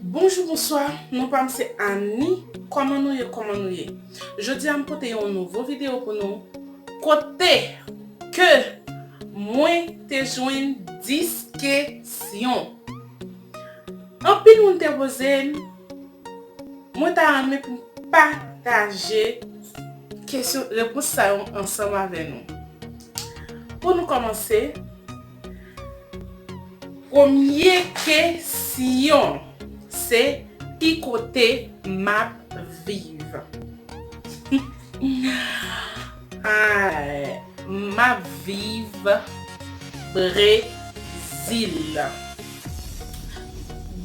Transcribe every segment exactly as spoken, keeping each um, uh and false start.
Bonjou, bonswa, non pa m se Annie. Kòman nou ye, kòman nou ye? Jodi a m pote yon nouvo videyo pou nou. Kote ke mwen te jwenn dis kesyon. Anpil moun te poze m, mwen ta renmen pou m pataje kesyon, repons sa yo ansanm avè nou. Pou nou kòmanse, premye kesyon se ki kote m ap viv. Ah, m ap viv Brezil.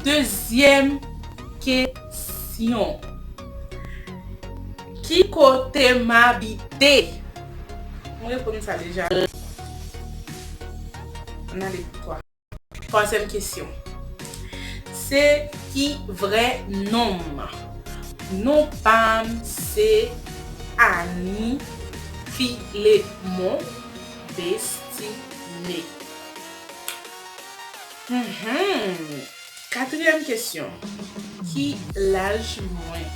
Dezyèm kesyon. Ki kote m abite? Mwen reponn sa deja. Ann ale pou twa. Twazyèm kesyon. Se ki vrè non m? Non pa m se Annie Philemon Destiné. Mhm. Katriyèm kesyon. Ki laj mwen?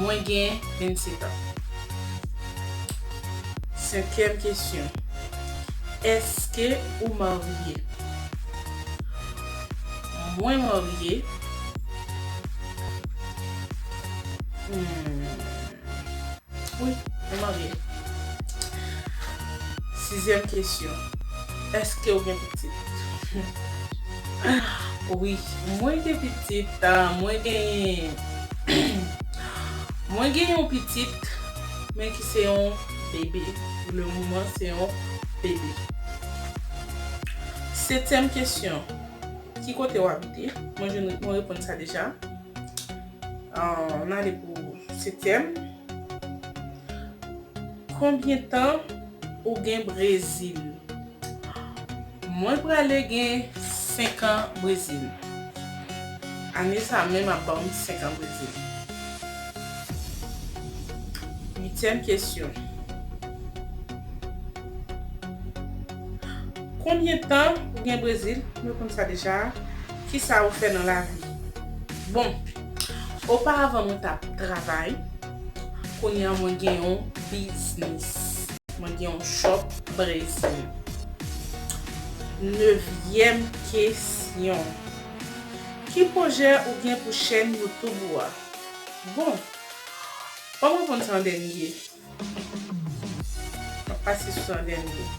Mwen gen vennsetan. Senkyèm kesyon. Èske ou marye? Mwen marye. Hmm. Wi, mwen marye. Sizyèm kesyon. Èske w gen pitit? Wi, mwen gen pitit. Ah, mwen gen, mwen gen yon pitit, men ki se yon bebe. Pou le moman, se yon bebe. Setyèm kesyon. Ki kote w abite? Mwen, je, mwen reponn sa deja. Ah, ann ale pou setyèm. Konbyen tan ou gen Brezil? Mwen prale gen senk an Brezil. Ane sa menm ap ban m senk an Brezil. Uityèm kesyon. Konbyen tan ou gen Brezil? Mwen konn sa deja. Kisa ou fè nan lavi? Bon, oparavan mwen t ap travay. Kounye a mwen gen yon biznis. Mwen gen yon shop Brezil. Nevyèm kesyon. Ki pwojè ou gen pou chèn YouTube ou a? Bon, ban m reponn sa an dènye. M ap pase sou sa an dènye.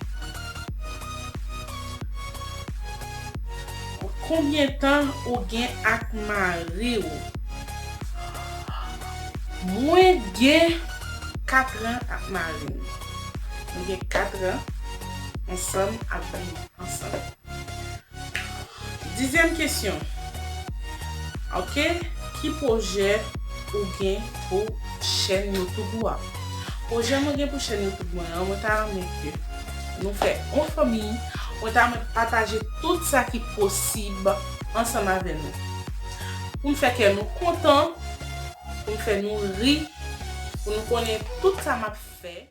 Konbyen tan ou gen ak mari w? Mwen gen kat an ak mari m. Mwen gen kat an ansanm, ap viv ansanm. Dizyèm kesyon. Ok, ki pwojè ou gen pou chèn YouTube ou a? Pwojè mwen gen pou chèn YouTube mwen an, mwen ta renmen ke nou fè yon fanmi. Mwen ta renmen pataje tout sa ki posib ansanm avè nou. Pou m fè kè nou kontan, pou m fè nou ri, pou nou konnen tout sa m ap fè.